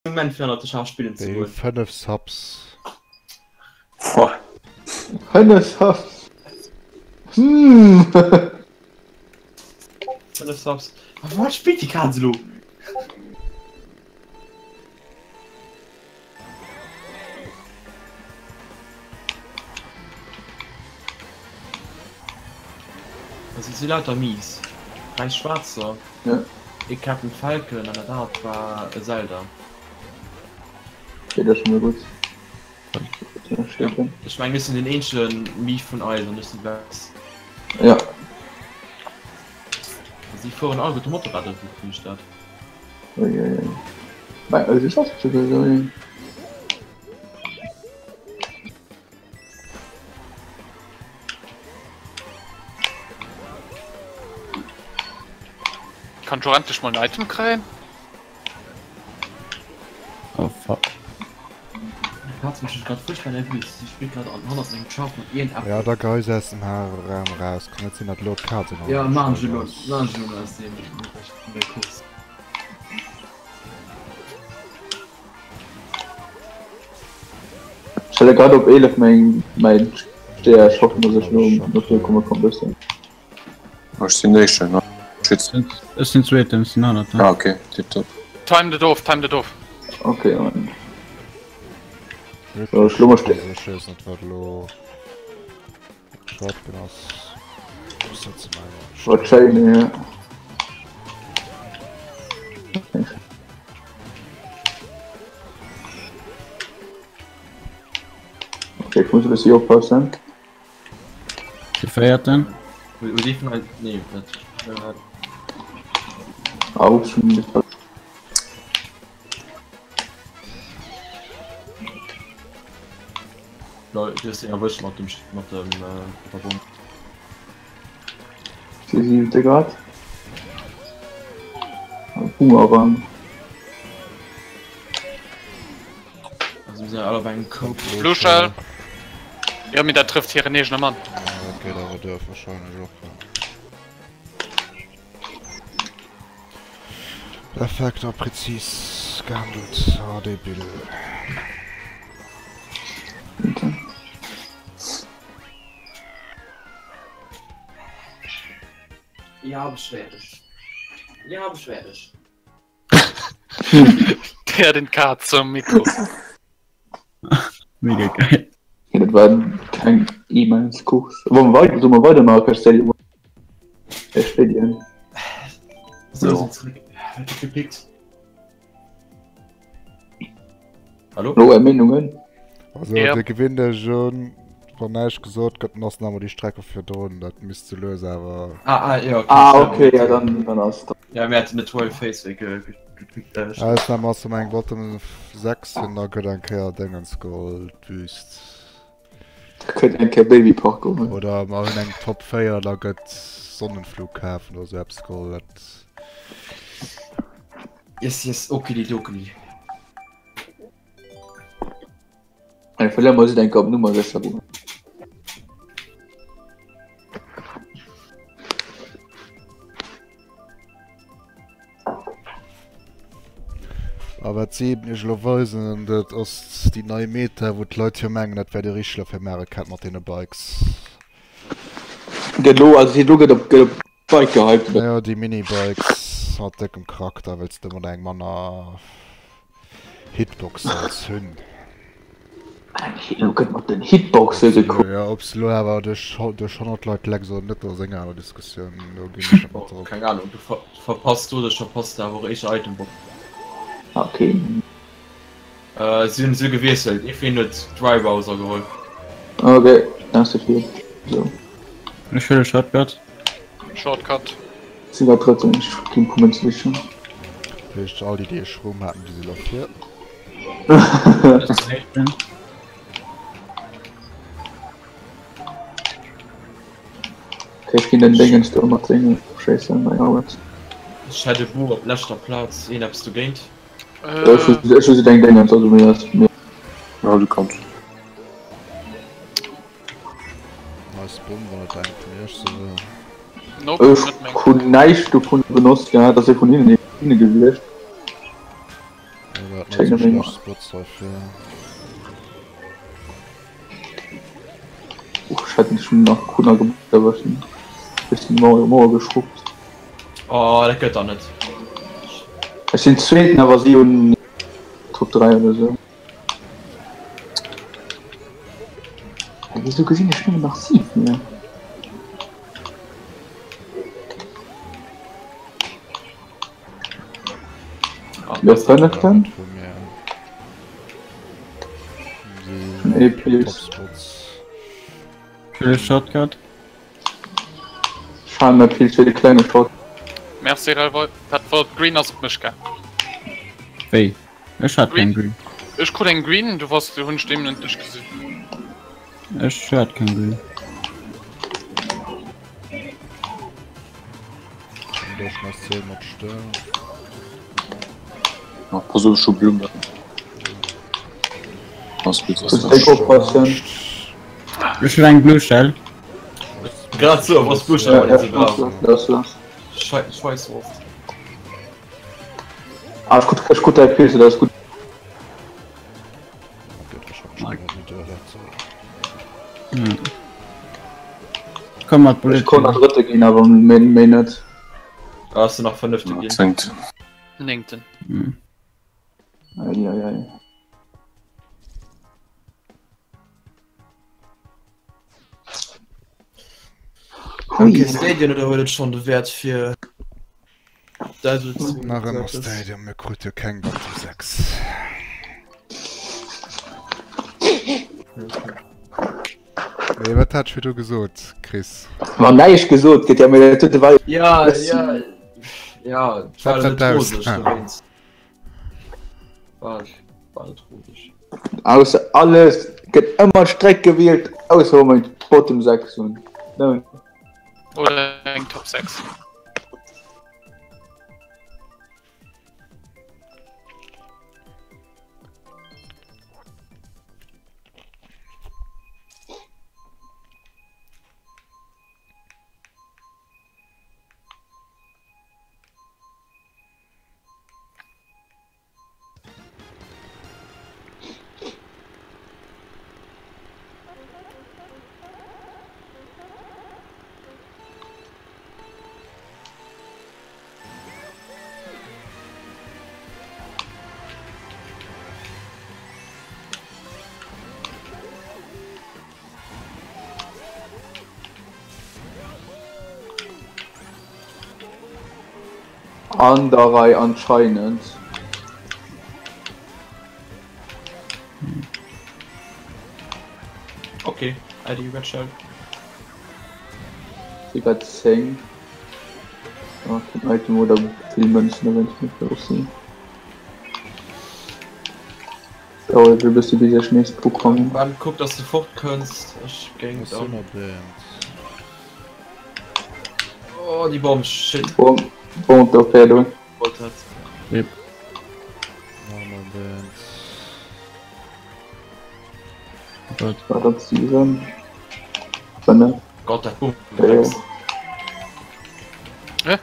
Moment fir ënnert de Schaf spillen ze Déi hu goen. 5 Subs. Boah. 5 Subs? Hmm. 5 Subs. A wat spillt déi Kaz elo? Also si lauter mies. 3 Schwaarzer, Ja. ee Captain Falcon an dat anert war e Zelda. Okay, dat ass scho mol gutt. Ja. Ech meng mir sinn den eenzege Mief vun eis an ech sinn wäiss. Ja. Si fueren all gutt Motorrad, wéi finn ech dat? Uiuiui. Mei, also ech ass souguer esou een. Kann ech och endlech mol en Item kréien? Oh fuck. Katz mech grad furchtbar nervös. Sie spillt grad an hannert sengem Schaf mat iergend Ja, eppes. da geis aus dem Raum raus. Kann net sinn, datt elo d'Kaz en Ja, Raum maan ech gespillt elo, ass. maan ech elo aus dem der Kurs. Ech stelle grad op 11 meng mäin Steer. Ech hoffen, dass ech lo no vir komme kann bëssen. Ech sinn éischten, ne? Schütz. Ech sinn zweeten, ech sinn hannerten. Ah okay, tiptop. Time det of, time det of. Okay, an Wirklich, So, ech lo mol ste- also ech weess net wat elo Shotgun ass. Ech setze mei Wat schéin, ja. Okay, ich muss e bëssi oppassen. De véierten. Huet ee vun eis, nee, dat Ah, ups, schon wieder. Lol, du hues den erwëscht mat dem, mat dem, mat der Bomm. Si siwte Grad. Boomerang. Also mir sinn alle op engem Koup. Blue Shell. Jo, mee dat trëfft hiren eegene Mann. Ja, dat geet awer duer wahrscheinlech och. Ja. Perfekt a präzis gehandelt, ah dee Bill. Ja, beschwer dech. Ja, beschwer dech. Der den Katz am Mikro. Mega geil. Ja, dat war keng immens Course. Wollen wir weiter, sollen wir weitermachen, Castelli? Castelli. So, sind zurück. Wird gepickt. Hallo? Lo, är Meenungen? Also Ja. de Gewinn der Jaune, wann näischt gesot gëtt, ass nach emol déi Strecke virdrun, dat misst ze lues awer. Ah, ah, ja, okay. Ah, okay, ja, dann, dann ass dat. Ja, mir haten net Royal Face ge ge gepickt. Äh, Ausnam ass ëm eng Bottom 6 hunn, da gëtt eng Kéier Déngens geholl, d'Wüst. Da kënnt eng Kéier Babypark goen. Oder mer hunn eng Top 4, da gëtt Sonnenflug kaf oder sou eppes geholl. Dat. Yes, yes, okeli-dokeli. Eng verléiere mer si enker op Nummer sécher goen. A wat si eben iech elo weisen, dat ass déi nei Meta, wou d'Leit jo mengen, dat wär déi richteg elo fir Mario Kart mat deene Bikes. Gëtt elo, also elo gëtt op, gëtt op Bike gehypt oder? Jo, déi Mini-Bikes mat déckem Charakter, well s de mat eng manner Hitbox solls hunn. Elo gëtt mat den Hitboxe gekuckt. Jo, ob s de elo awer duerch 100 Leit lecks oder net, dat ass eng aner Diskussioun, do ginn ech net mat drop. Keng Ahnung, du verpasst doduerch verpasst de awer och éischter Itembox. Ok. Si hunn se gewiesselt, ee vun hinnen huet Dry Bowser geholl. Ok, merci fir so. Ech huele Shortcut. Shortcut. Sinn grad drëtten, ech ginn kommen ze sichen. Heescht all déi déi e Schroom haten, déi si lo vir. Ok, ech ginn den Déngens do mat senge Schéissen bei Arbeit. Ech hätt e Boo op leschter Plaz, een eppes dogéint? Ech hu se deng Déngens, also mir ass mir. Ja, du kanns. Nice Bomm, wann et eng vun iech se war. Nope, Ech net meng. hunn näischt dovun benotzt gehat, ass ee vun hinnen gewiescht. Schlecht Spots heifir. Uch, ech hätt schon nach Kuna gemacht, awer ech hunn bëssen Mauer, Mauer geschruppt. Oh, dat gëtt der net. Ech sinn Zweeten, awer si hunn Top 3 oder sou. Hey, wieso gesinn ech nëmmen nach 7 hier? Jo, fënneften. Shotcut. Schal net vill fir de klenge Shot. Merci Relvoy, dat war Green ass op mech gaang. Wéi? Ech hat keng Green. Ech krut eng Green, du wars du hunn ech deem net dech gesinn. Ech hat keng Green. Pass op, ech hu Blummen. Ech hunn eng Blue Shell. Grad sou, was Blue Shell war, déi se brauch. Scheiss drauf. Ah, ech krut, ech krut däi Pilz, dat ass gutt. Komm mat Ech konnt nach Drëtte ginn, awer méi, méi net. Da ass de nach Fënnefte ginn. Zéngt. Néngten. Ei, ei, ei. Hui. Stadion oder huet et schonn de Wäert fir Nach ëmmer Stadium, mir krute jo keng Bottom 6. Nee, wat hat ech virdu gesot, Chris? Wann näischt gesot gëtt, ja, mee dat huet de Well. Ja, ja, ja, et war Wat net dat roseg aus? dowéinst. War, war net roseg. Ausser alles gëtt ëmmer d'Streck gewielt, ausser wa mer eng Bottom 6 hunn. Nëmmen. Oder eng Top 6. An der Rei anscheinend. Okay, ID Red Shell. Si bei 10. Ah, kein Item oder vill Münzen, wenn ich nicht los sinn. Dauert e bësse bis ech nees dru kommen. Ben, kuck dass de fort kënns. Ech géing Ass dann. ëmmer banned. Oh, déi Bomm, shit. Bomm, Bomm op der do. Wollt dat. Rip. Normal banned. Gott. War dat 7? 5? Gott, dat Bomm. Ja. Hä?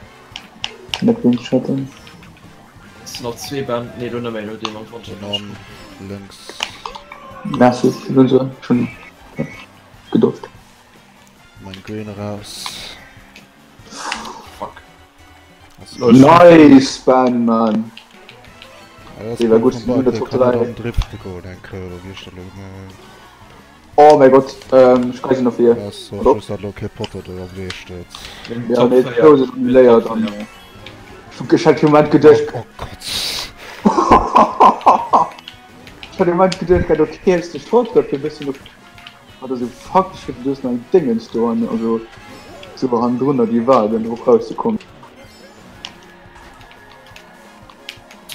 Net wéinst Schatten. Es sind noch zwee Bänn. Nee, lo net méi, lo deen am Fond. Enorm lënks. Merci, hunn se schon gedoppt. Mein Green raus. Fuck. Nice, Ben, Mann! Ja, Dee war gutt, den Top 3. Drifte goen eng Kéier, oder wéi ech dat elo gemengt. Oh mäi Gott, ech kreisen no vir. Ass och just dat elo kee Potter do am Wee steet. Ja, nee, d'Close ass annuléiert an ech hat fir e Moment geduecht. Oh Gott. Ech hat e Moment geduecht, dat ok, hues de Shortcut fir e bëssen op. Hat esou fuck, ech huet du hues nach eng Dingens do an also sou hannendrunner déi waarden drop rauszekommen.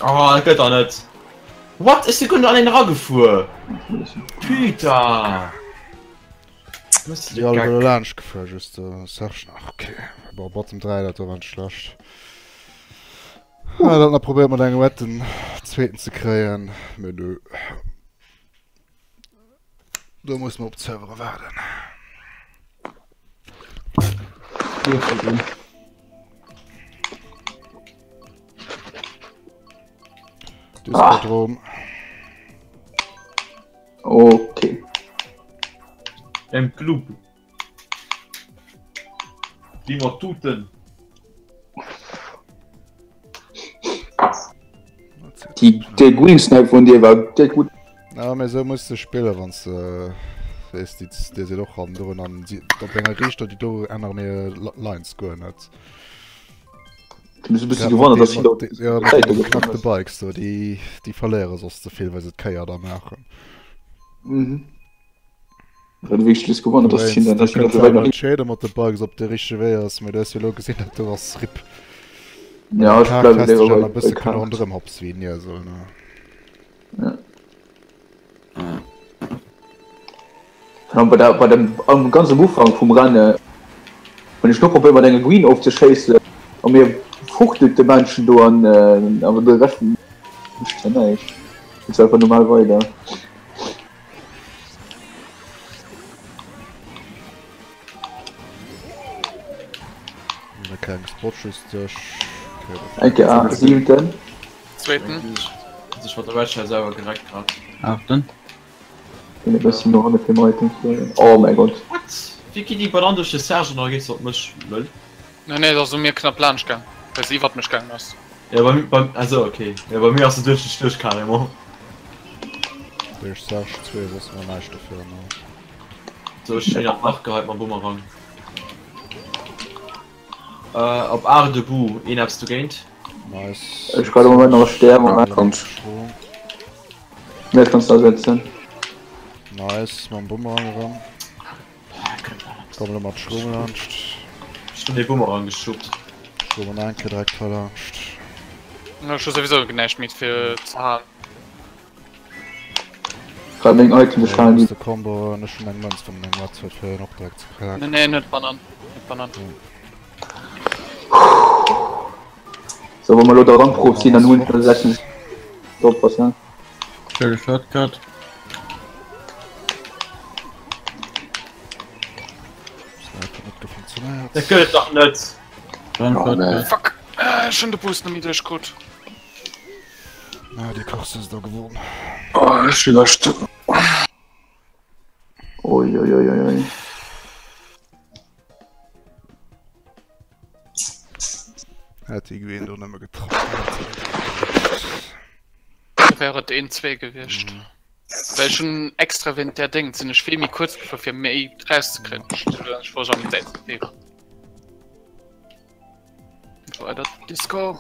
Oh, dat gëtt der net. What? Ech si guer net an een eragefuer! Putain! Si alle guer laanscht gefuer, just de Serge nach. Ok, bon, Bottom 3, dat do war net schlecht. Ah, dat nach probéiert mat engem Wett den zweeten ze kréien, mee nö. Do muss mer op d'Servere waarden. Dispodrom. Ah. Okay. Em Club. Déi mat Tuten. Die, der Green Snipe vun dir war déck gutt. Ja, mee sou muss de spillen, wann s de weess, déi, déi sinn och hannendrun an si op enger Riichter, déi do änneren hir Lines guer net. Du bist e bësse gewonnert, dass si do Ja, mat de geknackte Bikes do, déi, déi verléiere soss ze vill, well se d'Kéier da maachen. Mhm. Hat wierklech just gewonnert, dass hien dann dass hien dat selwer entscheeden mat de Bikes op de richtege Wee ass, mee du hues jo elo gesinn, dat do ass RIP. Ja, ech bleiwe léiwer bei e bësse kënne ronderëm hopps wéi en Iesel, ne? Ja. An bei der, bei dem, am ganz am Ufank vum Renne hunn ech noch probéiert mat enger Green ofzeschéissen a mir fuchtelt de Männchen do an awer de Rescht mécht ja näischt. Geet einfach normal weider. Kleng Spot just duerch. Enke A, siwenten. Zweeten. Sech mat der Red Shell selwer gereckt grad. Achten. Bin e bëssen no hanne fir mei Items ze huelen. Oh mäi Gott. What? Wéi geet déi Banann duerch de Serge an da geet se op mech? Lol. Nee, nee, se ass u mir knapp laanscht gaang, well se iwwert mech gaangen ass. Ja, bei, bei, also okay. Ja, bei mir ass se duerch dech duerch carrément. Duerch Serge 2 soss mer näischt dofir ne. So, ech hun een nach geheit mam Bumerang. Äh, op Aare debout, een eppes dogéint. Nice. Ech grad am Moment nach e Stär, Moment. Kanns. Nee, kanns du ersetzen. Nice, mam Bumerang erëm. Komm elo mat Schromm laanscht. Ech hunn dee Bumerang geschuppt. Schromm an eng Kéier direkt hei laanscht. Ech hu souwisou näischt méi fir ze haen. Grad meng Items, ech halen déi. De Combo an ech hunn eng Mënz wann en eng Metz huet fir en och direkt ze knacken. Nee, nee, net Banan. Net Banan. So, wa mer elo der Rangprof sinn, dann hunn ech 66 oppassen. Schöne Shortcut. Dat gëtt et dach net! Dann Oh, nee. Fuck! Ech hunn de Boost net méi duerchkrut. Ah, déi Course hues de gewonnen. Oh, ech si lescht. Ui, ui, ui, ui, ui. Hätt déi Gwyn do nëmme getraff. Da wär et een 2 gewiescht. Well ech hunn extra wéint där Déng sinn ech vill méi kuerz gefuer fir méi rauszekréien. Ech wor am Däitschen Deel. Weider Disco.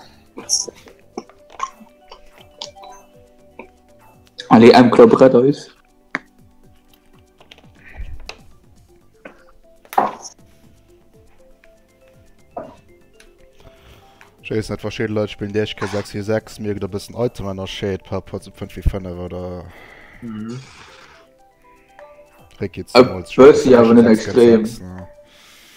Allez, M-Club rett eis. Ech weess net, verschidde Leit spillen déi éischt Kéier 6 v 6, mierkt e bëssen Item-Ënnerscheed par rapport zu 5 v 5 oder. Mhm. Ricky E zemools bëssi, awer net extrem.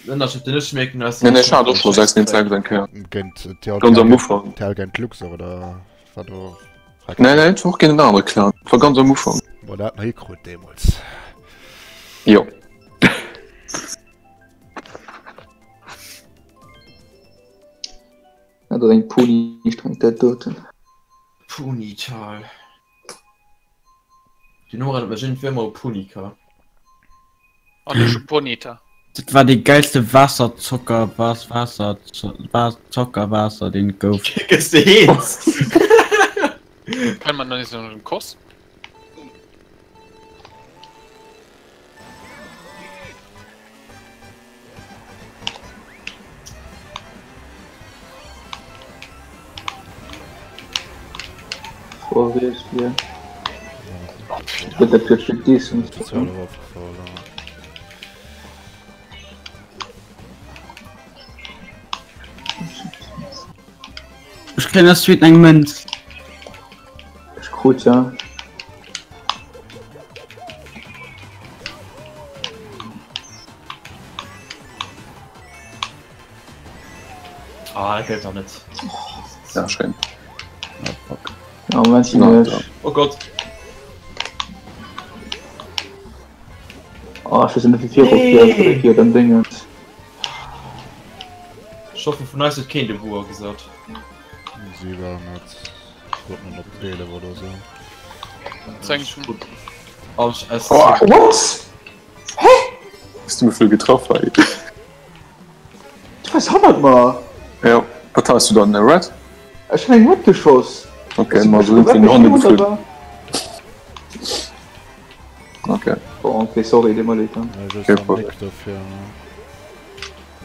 Ënnerscheed den ech mierken ass. Nee, nee, ech hat och scho 6 géint 6 eng Kéier. Géint Ganz am Ufank. TL géint Luxor oder war do. Nee, nee, et war och géint en anere Clan. Et war ganz am Ufank. Boah, dat hat mer hikrut deemools. Jo. Dat ass eng Pony-Strengt, dat doten. Ponytal. Déi Nummer erënnert mech iergendwéi ëmmer u Punica. An ech u Ponita. Dat war dee geilste Waasserzocker, was, Waasser, Zocker, Waasser, deen et gouf. Gëss de eens? Kennt man dann nicht so den Koss? Vorwärts hier. Gëtt dat fir fir decent. Ech kréien als zweeten eng Mënz. Ech krut ja. Ah, dat gëtt dach net. Ja, schéin. Oh, fuck. Ja, Moment, sinn Na, ech. da. Oh Gott. Oh, ech weess net wéi viru fir fir den Dingens. Ech hoffen vun eis huet keen de Booer gesat. Si war net. Wollt net op 11 oder sou. Zéngten. Als S. Oh. What? Hä? Hues du wéivill getraff hei? Du wars hannert mer! Jo, wat has du dann? E Red? Ech hun eng Red geschoss. Ok, ma se hunn vun hanne geflunn. Ok. Bon, ok, sorry, deet mer leed dann. Ja, just am Nick dofir.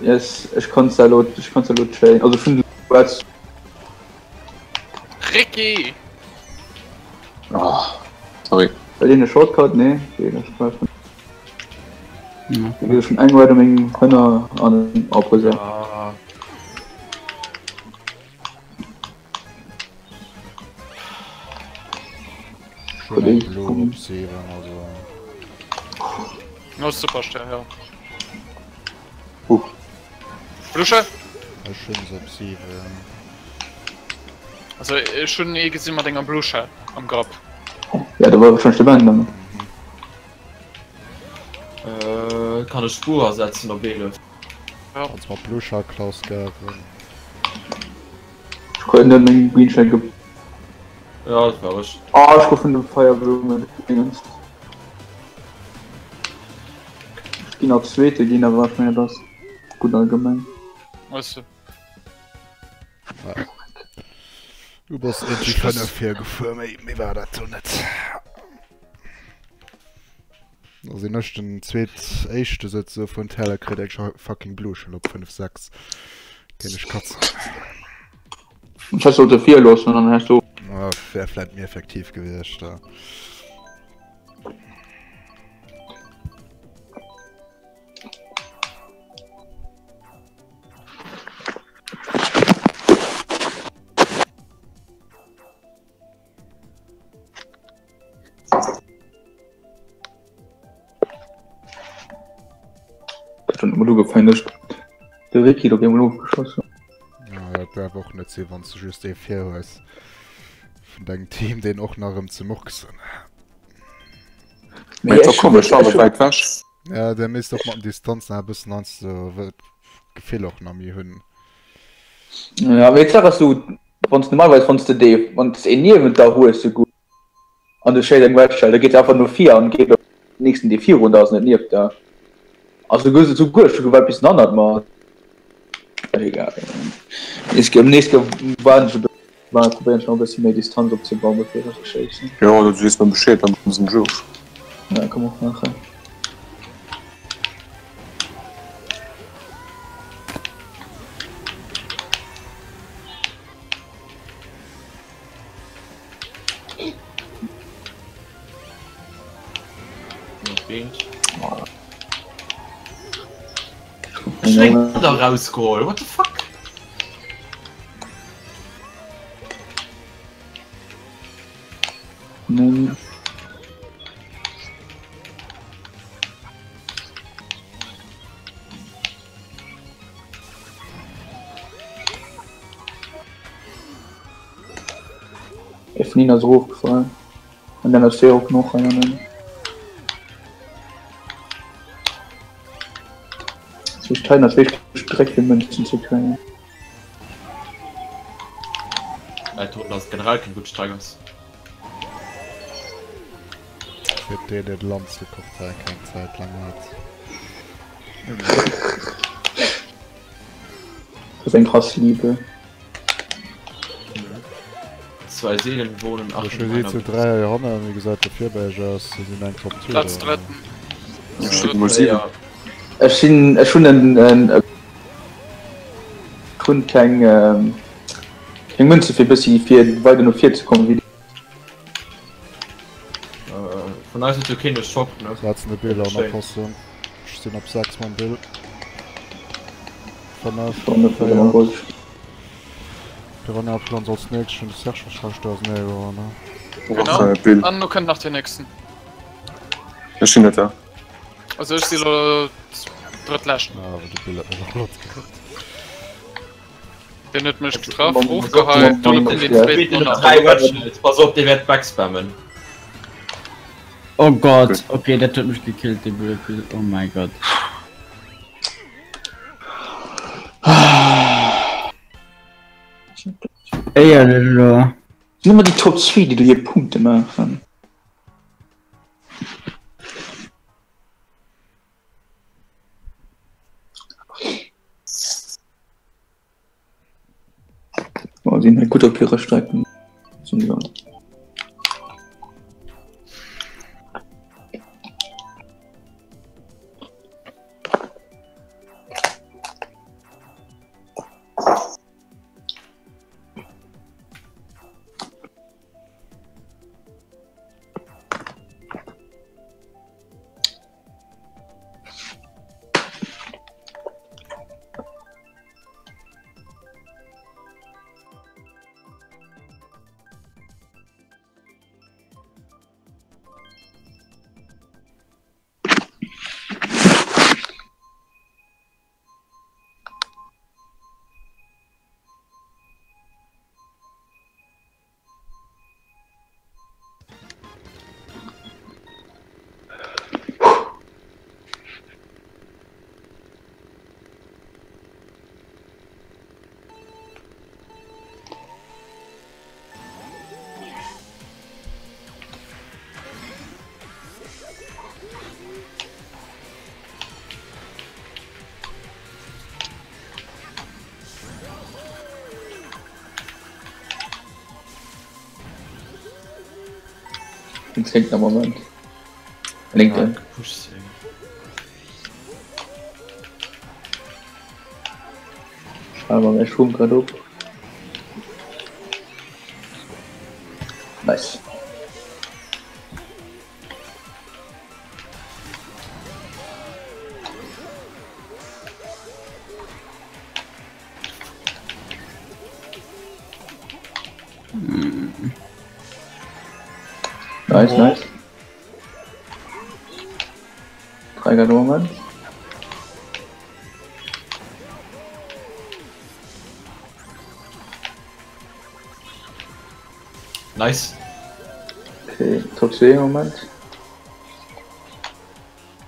Yes, ech konnt se elo, ech konnt se elo chain. Also ech hunn Reds. Ricky! Oh, sorry. Well deen e Shortcut? Nee, okay, dat war schon. Ja. Schon eng Red um engem Hënner an Opposer. Ah. Schon eng Blue op 7, also. No, super schnell, ja. Uh. Blusche? Ech hunn se op 7. Also ech hunn ee gesinn mat enger Blusche am Grapp. Ja, da war wahrscheinlich de Ben dann. Äh, kann ech Spuer ersetzen op 11? Ja. Kanns mat Bluscher Klaus gären. Ech krut net meng Green Shell ge. Ja, dat war ech. Ah, ech gouf vun dem Fireblumen gedingens. Ech ginn nach Zweete ginn, awer ech mengen dat ass gutt allgemeng. Weißt du. Du bass irgendwie 5 vir gefuer, méi, méi war dat do net. Da sinn ech den zweet éischte souzesoe vun Teller kritt eng scho fucking Blue schon op 5 6. Géint ech katzen. Ech hätt sollte vir loossen an dann häss du. Ja, wär vläit méi effektiv gewiescht. Ja. Dat huet emol ugefaangen, ech de Ricky op eemol ofgeschoss hunn. Ja, dat däerf och net sinn, wann s de just ee vir hues vun dengem Team, deen och nach erëm ze murksen. Mee et war komesch, war awer wäit wech. Ja, der misst och mat den Distanzen nach e bëssen heiansdo d'Gefill och nach méi hunn. Ja, mee d'Saach ass esou, wann s normalerweis wann s de dee, wann s een niewent der hues souguer an du schéiss eng Wedge, da geet se einfach no vir an geet op den nächsten dee virun der ass, net nieft der. Also souguer souguer ech hu gewalt bis hannert mer. Egal. Nees nees waarden ech e bëssen. Mä probéieren ech nach e bëssi méi Distanz opzebauen bevir ech schéissen. Jo, du sees mer Bescheed, dann sinn ech of. Ja, kann man och maachen. Da rausgeholt, what the fuck? Nein. F9 ass erofgefall an dann ass och noch einen. Zwischen Teilen ass wéi Streck fir Münzen ze kréien. Ass generell keng gutt Streck ass. Fir deen deen Lanzrekord hei keng Zäit laang hat. Das ist eng krass Liebe. Zwei Seelen wohnen ach Ech si zu 3 hei hannen, wéi gesäit de Virberg aus? Si sinn eng Top 2. Platz drëtten. Ech sinn ech hunn en en hunn keng keng Münze fir bëssi fir weider no vir ze kommen wéi. Vun eis huet jo keen e Shop ne? Setzen de Bill an oppassen. Ech sinn op 6 mam Bill. 5, 4. Piranha Pflanz als nächsten, de Serge wahrscheinlech do ass nee oder ne? Genau. Bill. An lo kënnt nach den nächsten. Ech sinn net da. Also ech si lo drëttleschten. Ja, awer de Bill huet mech och elo gekritt. Den huet mech getraff, ofgeheit, dann kënnt den zweeten och nach. Pass op, dee wäert backspammen. Oh Gott, okay, dat huet mech gekillt, dee blöde Bill. Oh mäi Gott. Éierlech elo. Sinn ëmmer déi Top 2 déi do hir Punkte maachen. Ma sinn gutt op hire Strecken. Den zéngten am Moment. Lénken. Schau mal, ich schwung grad op. Nice. Nice, nice. Dreiger Moment. Nice. Okay, Top 2 Moment.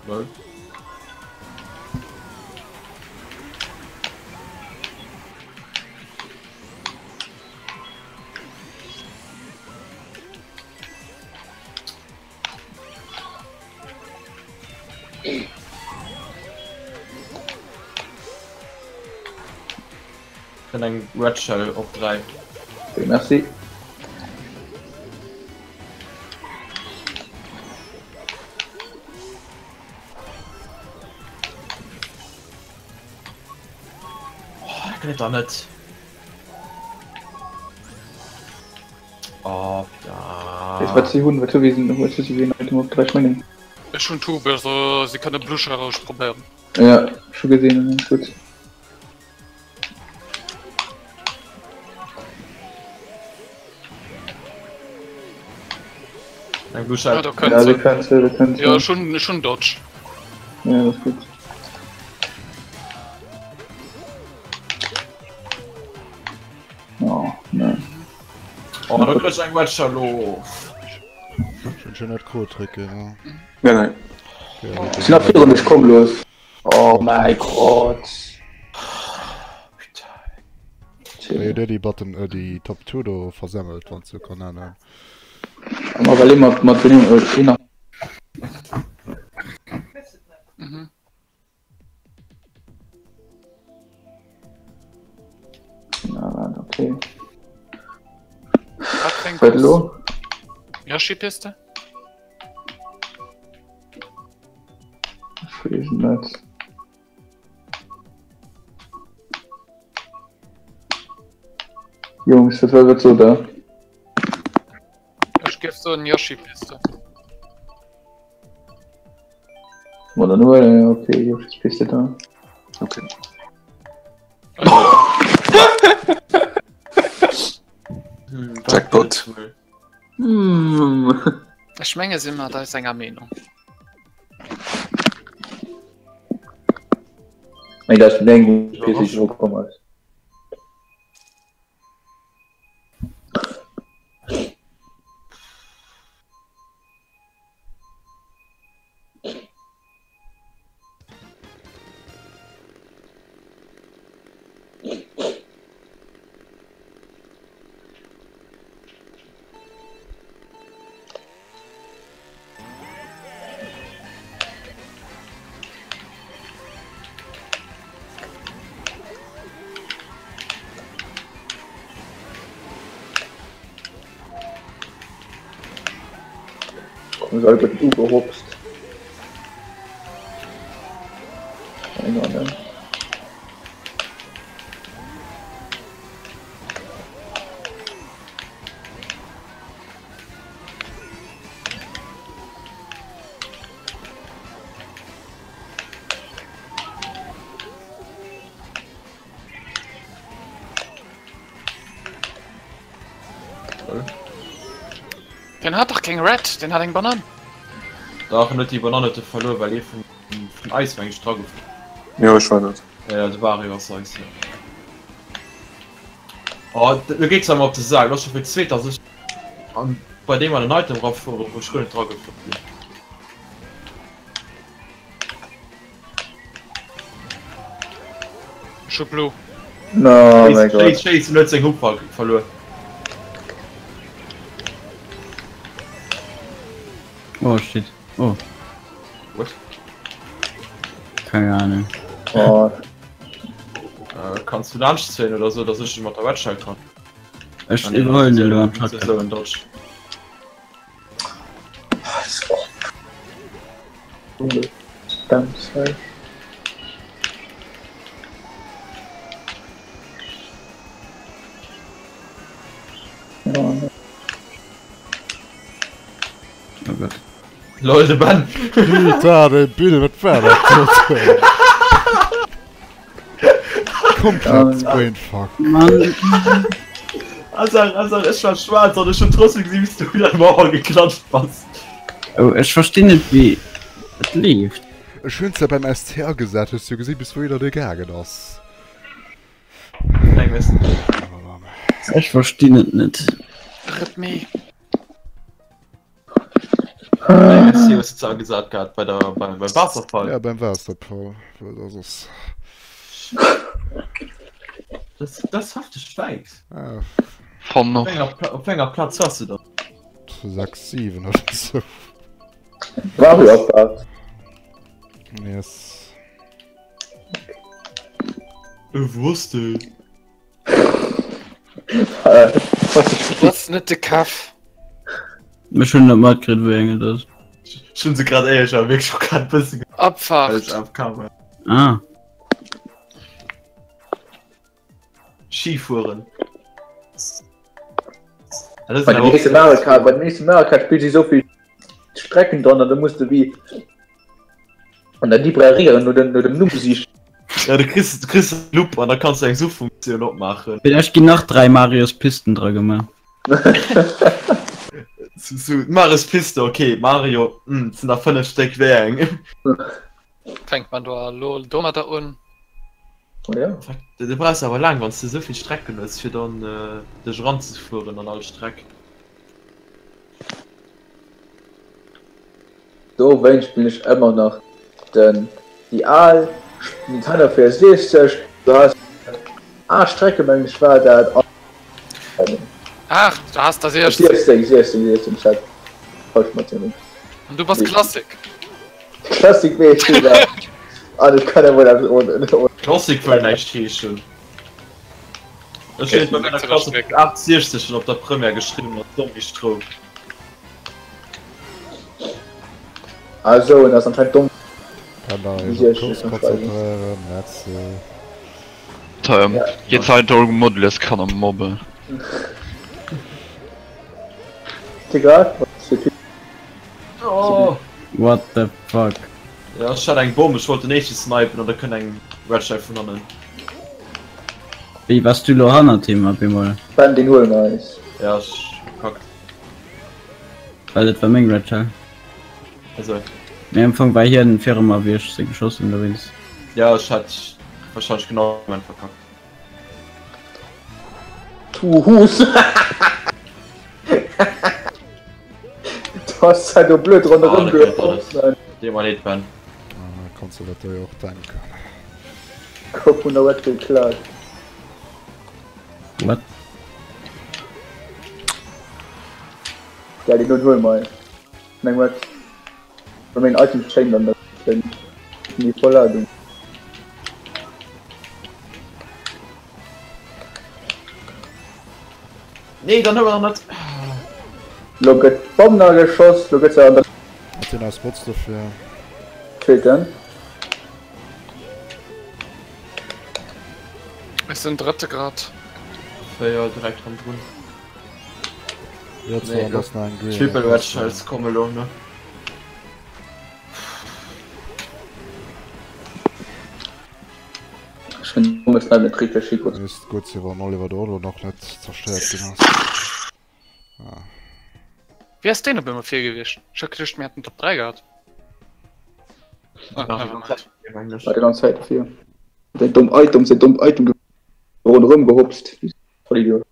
Lol. Kann eng Red Shell op 3. Okay, merci. Oh, kann ich da net. Oh, da. Wat si hunn, wat hu wat si gesinn Item op 3 mengen. Ech hunn Tube, also si kënne Blusher probéieren. Ja, scho gesinn, gutt. Eng Blue Shell. Ja, da kënnt Ja, se. du kannst, du kannst. Ja, schon, schon Dodge. Ja, das ist gut. Oh, nein. Oh, da krieg ich eng Red Shell of. Schon schön dat Krot drécken, ja. Nee, nee. Okay, Sind nach vier und ich komm los. Oh mein Gott. Wéi huet Dir déi Bottom, äh, déi Top 2 do versemmelt, wann s du kann nennen? Ma well ee mat mat deem een nach. Mhm. Na, okay. Wat fir eng Wat elo? Yoshi-Piste? Ech weess et net. Jungs, wat wat sot der? Ech géif soen Yoshi-Piste. Ma dann huelen, okay, Yoshi-Piste dann. Okay. Jackpot. Ech menge si mat eis enger Meenung. Méi dat eng komm ass. Hu se alleguerten ugehopst. Keng Ahnung. Den hat dach keng Red, den hat eng Banann. Dach, en huet déi Banann huet e verluer, well ee vun vun eis meng ech dra gefuer. Jo, ech war dat. Ja, de Wario ass eis, jo. Oh, lo geet se awer op de Sak, lo ass scho fir d'zweet, dass ech an bei deem an den Item rafueren, wou ech guer net dra gefuer sinn. Ech hu Blue. No, oh mein Gott. Chase huet seng Hupp verluer. Oh shit. Oh. What? Keine Ahnung. Oh. Äh, kannst du laanscht zéien oder so, dass ech mat der Red Shell kann? Ech iwwerhuelen elo am Shotgun. Sou en Dodge. Oh Gott. Lol, de Ben! Putain, de Bill, wat war dat do? Komplett Brainfuck. Mann. Also, also, ech war schwaarz an ech hunn trotzdem gesinn, wéi s du un der Mauer geklatscht bass. Oh, ech verstinn net wéi et leeft. Ech hunn se beim SC agesat, hues du gesinn bis wouhinner de gaangen ass? Ech verstinn et net. Rip me. Beim SC hues du ze agesat gehat bei der beim, beim Waasserfall. Ja, beim Waasserfall, well dat ass. Das, das hefteg wäit. Ah. Von Op enger, op enger Platz warst du da? 6, 7 oder sou. Mario Kart. Yes. Wusste. Du bass net de Kev. Ech hunn net matkritt wéi eng et ass. Ech hunn se grad éierlech awer wierklech och grad e bësse well Abfahrt. ech AFK war. Ah. Skifueren. Ah, das Bei dem nächste Mario Kart, bei dem nächste Mario Kart spielt sie so viel Strecken dran, da musst du wie an der Librairie no dem, no dem Numm sichen. Ja, du kriegst, du kriegst einen Loop an da kannst du eng Suchfunktion opmachen. Vielleicht ginn nach 3 Marios Pisten dra gemaach. So, so, Marios Piste, okay, Mario, hm, sind nach 5 Stéck, wéi eng? Fänkt man do elo domadder un? Oh ja. Du brauchs awer laang, wann s de esou vill Strecken hues, fir dann dech eranzefueren an all Streck. Dowéinst spillen ech ëmmer nach den déi al Nintendo 64, do has de 8 Strecke mengen ech war dat an 8? Du has der 16. 16, 16, 16, ech hat falsch matgezählt. An du bass Klassik? Klassik wéi ech sinn, an ech kann emol eppes ohne. Klassik wëll näischt heeschen. Ech hunn et bei menger Klass op 68 schon op der Première geschriwwen als Zombie-Stroum. Ah sou, en ass anscheinend domm. Kann da een op Kurs konzentréieren, merci. Jetzt halt Modles kann am mobben. Egal. Oh. What the fuck? Ja, ech hat eng Bomm, ech wollt den éischte snipen an da kënnt eng Red Shell vun hannen. Wéi, wars du lo hannert him op eemol? Ben, deen huele mer eis. Ja, ech verkackt. Well dat war meng Red Shell. Also. Mee am Fong war hien viru mer, wéi ech se geschoss hunn, dowéinst. Ja, ech hat wahrscheinlech genau am Moment verkackt. Du Huus! Du hast halt do blöd ronderëm Ah, dat gehopst. Deet mer leed, Ben. Ah, konns du dat do jo och denken. Gouf vun der Red geklaut. What? Ja, déi doen huele mer eis. Meng Red. Well meng Items chain dann dat déi voll Ladung. Nee, dann huele mer net. Lo gëtt d'Bomm nach geschoss, lo gëtt se an der. sinn eis Bots dofir. Zweeten. Ech sinn drëtte grad. 4 direkt hannendrun. Jo, zwar, an ass nach eng Green. Triple Red Shells komme lo, ne? Ech hunn Pommes leider net richteg hikrutt. Misst gutt sinn, wann Oliver do elo nach net zerstéiert ginn ass. Ah. Wéi ass deen op eemol vir gewiescht? Ech hat geduecht mir hätten Top 3 gehat. Ah, nevermind. War déi ganz Zäit dofir. Säin domm Item, säin domm Item ronderëm gehopst. Vollidiot.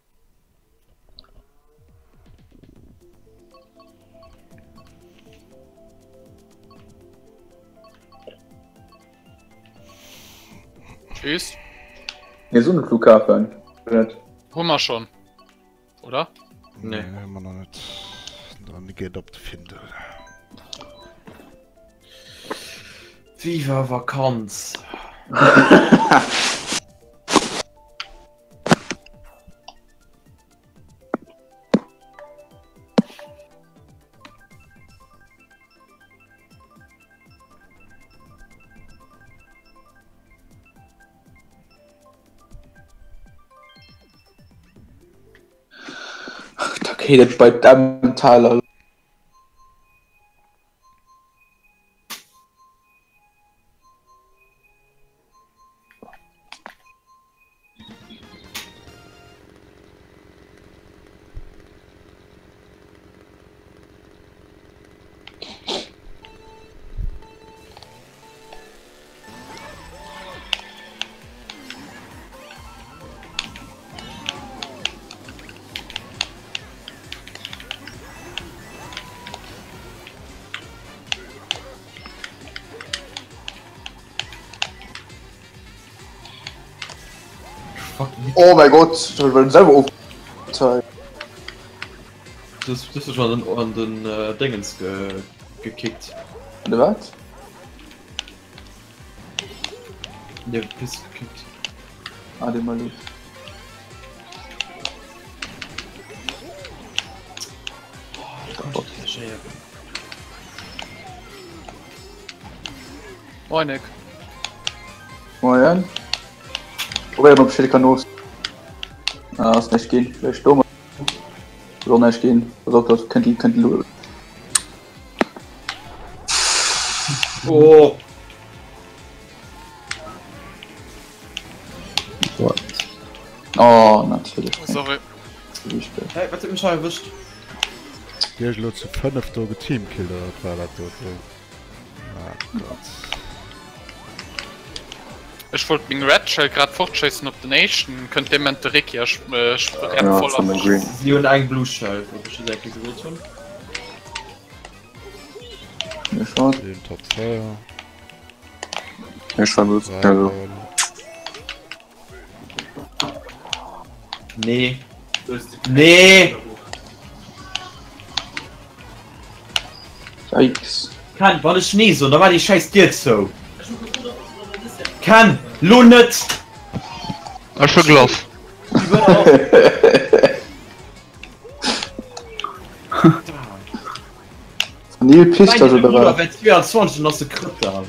Tschüss. Mir sinn Flughafen. Net. Hu mer schon. Oder? Nee, nee hu mer nach net. Dann geet op de Findel. Viva Vakanz! Da geet et bei d'Emmentaler. Oh mein Gott, ich hab selber auf. Du hast du schon an den, an den äh, Dingens ge gekickt. An de wat? Der Piss gekickt. Ah, den mal los. Oh, da Moin Nick. Moin. Probéieren op Schild kann los. Ah, ass näischt ginn. Vläicht do Soll näischt ginn. Pass op, dat kënnt kënnt lo. Oh. What? Oh, natierlech. Sorry. Hey, wat huet mech hei erwëscht? Dir elo zu 5 do geteamkillt oder wat war dat do? Ah Gott. Ech wollt meng Red Shell grad fortschéissen op den éischten, kënnt dee Moment de Ricky a rennt voll an mech. Si hunn eng Blue Shell, wollt ech just eng Kéier gesot hunn. Den Top 4. Ech war los. Nee. Nee! Yikes. Ken, wann ech nee soen, da war déi schäiss Dier zou. Ken, lo net! Ech hu Glace. Neil pisst Mein oder Bruder wat? wär 22 an ass e Krëtter.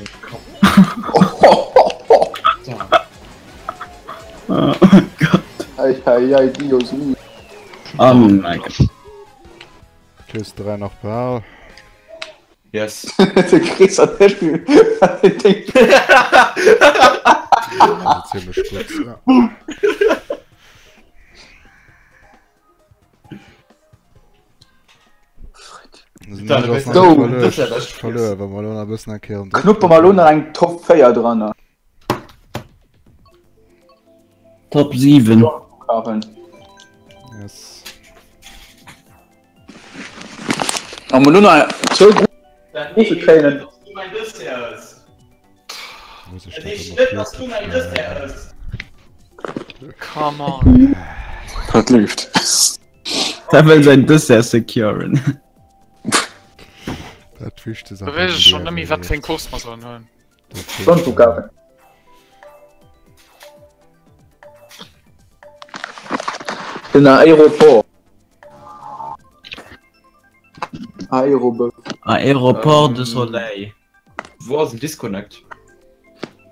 Oh Gott. Ei, ei, ei, Dios mio. Oh mein Gott. Chris 3 nach behal. Yes. De Chris hat net vill. Also ziemlech gutt. Ja. Knuppe mer lo nach eng Top 4 dran. Top 7. Yes. Am lo nach zwou Gruppe kréien. Come on. Dat leeft. Der wëll säin Dessert securen. Dat wichtegst Da weess ech schon nëmmi wat fir eng Course mer sollen huelen. Sonnenflughafen. Den Aéroport. Aérobëff. Aéroport de Soleil. Wou ass den Disconnect?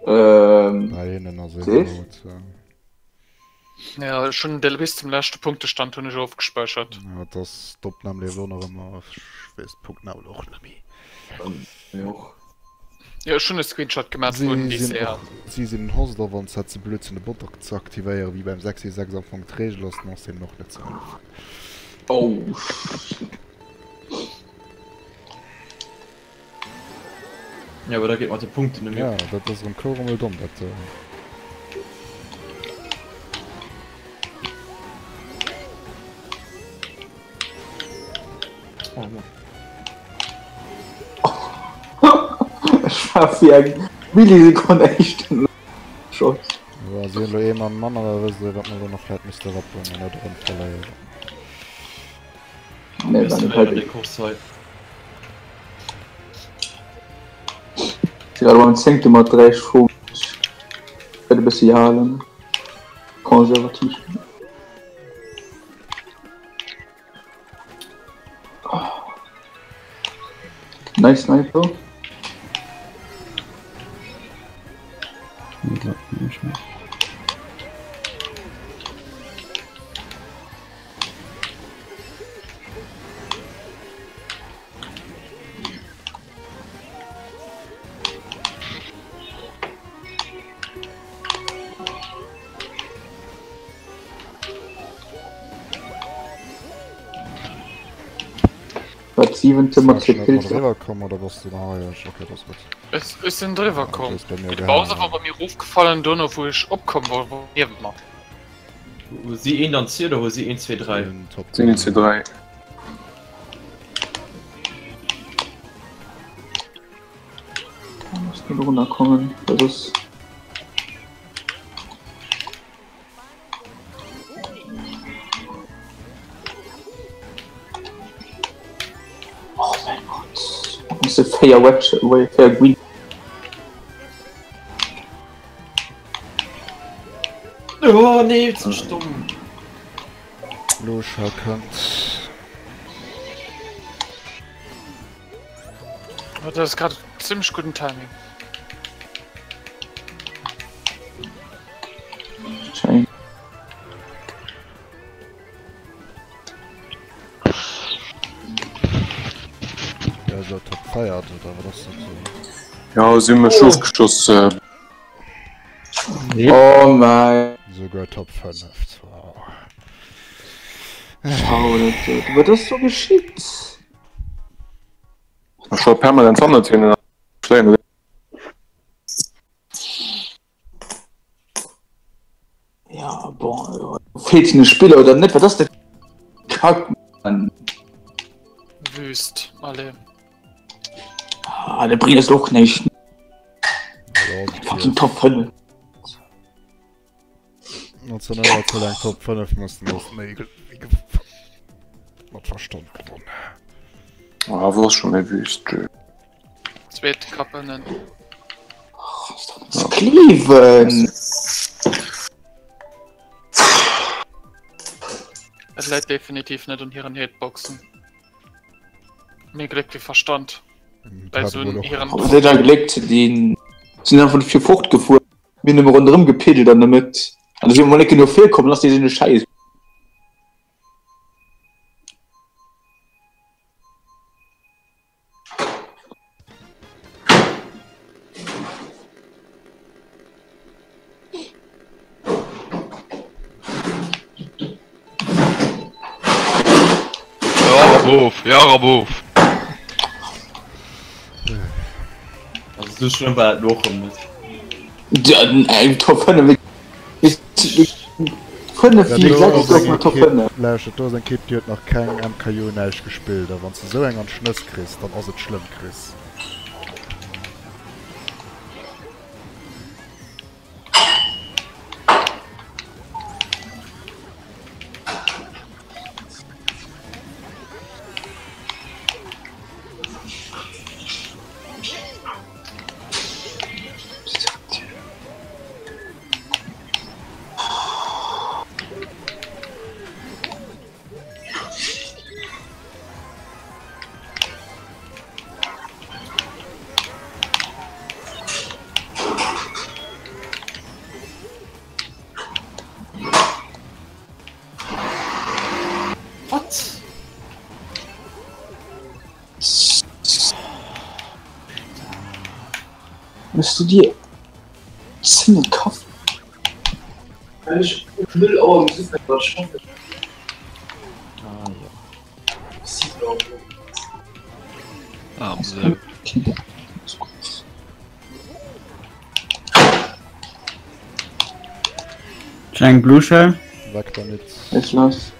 Ähm. Bei hinnen ass ee Sees? rout. Ja, ech hunn de bis zum leschte Punktestand hunn ech ofgespäichert. Ja, et ass d'Opnam leeft och nach ëmmer. Ech weess d'Punktnam elo och net méi. Mir och. Jo, ech hunn e Screenshot gemaat Si vun sinn DCR. och, si sinn en Host, a wann s de ze blöd sinn de Bot ze aktivéieren, wéi beim 666 am Fong d'Reegel ass, dann ass deenen och net ze hëllefen. Oh shit. Ja, awer da geet mat de Punkten net méi Ja, op. dat ass erëm kloer emol domm, dat. Oh Mann. Ech war fir eng Millisekonn éischten Schoss. Jo, si hunn elo ee Mann manner, da wësst Dir, wat mer elo nach vläit misste rappen an net erëm verléieren. Nee, war net Déi hei. Course hei. Si war beim zéngte mat 3 Schong. Wäert e bëssi halen. Konservativ. Nice Sniper. Wat siwente mat Sascha, fir net mat Pilzer. eriwwer komm oder bass du nach hei? Okay, dat ass gutt. Ech, ech sinn driwwer Ah, komm. du hues bei mir De Bowser gehaangen. war bei mir erofgefallen, dono wou ech opkomm war, war niewent mer. Hu si eent an Ziel oder hu si 1, 2, 3? Den Top Sinn 1, 2, 3. Da muss net runnerkommen, well soss. Oh mein Gott. Muss e 4 Web, 4 Green. Oh nee, jetzt bin ich dumm. Lusha kënnt. Oh, dat ass grad zimmlech gudden Timing. Chain. Ja, so Top feiert oder wat ass dat so? Ja, si hu mech ofgeschoss. Oh mein. Souguer Top 5. Wow. Schau, dat, wat ass do geschitt? Ech war permanent hannert hinnen. Ja, bon, feelt hinne Spiller oder net? Wat ass dat Kack, Mann? Wüst, allez. Ah, der bringt es och näischt. Ja, Fucking Top 5. 1900 eng Top 5 mussen ass méi mat Verstand gewonnen. Ah, war schon méi wüst. Zweet Kappelen. Klewen! Et läit definitiv net un hiren Hitboxen. Méi Gléck wéi Verstand. Bei so hiren. Wat huet da Gléck ze dinn? Sinn einfach fir fortgefuer, mir hunn nëmme ronderëm gepiddelt an der Mëtt. An da si mer mol net genuch virkomm, lass déi sinn e Schäiss. Jaraboof, Jaraboof. Also sou schlëmm war et lo och rëm net. Ja, eng Top 5 5 4 6 gouf mat Top 5. Lauschtert, do ass eng Ekipp, déi huet nach keng MKU näischt gespillt a wann s de sou eng an d'Schnëss kriss, dann ass et schlëmm, Chris. Mëss du dir 10 Kaffi? Well ech um 0 Auer muss ufänken mat schaffen. Ah jo. 7 Auer owes. Ah, um 7. Eng Blue Shell. Weg damit. Ist los.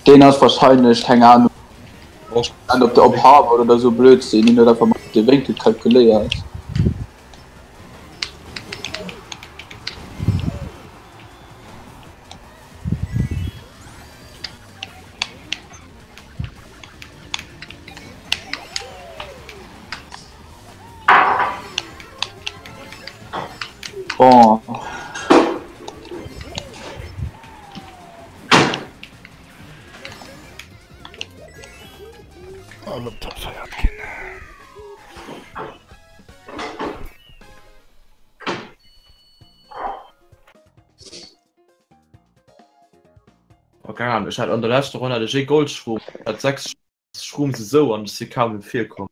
Deen ass wahrscheinlech, keng Ahnung, an op der op Harvard oder sou Blödsinn, deen huet einfach mat de Wénkel kalkuléiert. Bon. All op Top feiert ginn. Oh, keine Ahnung, ech hat an der leschter Ronn hat ech ee Goldschroom, hat 6 Shrooms esou an ech si kaum virkomm.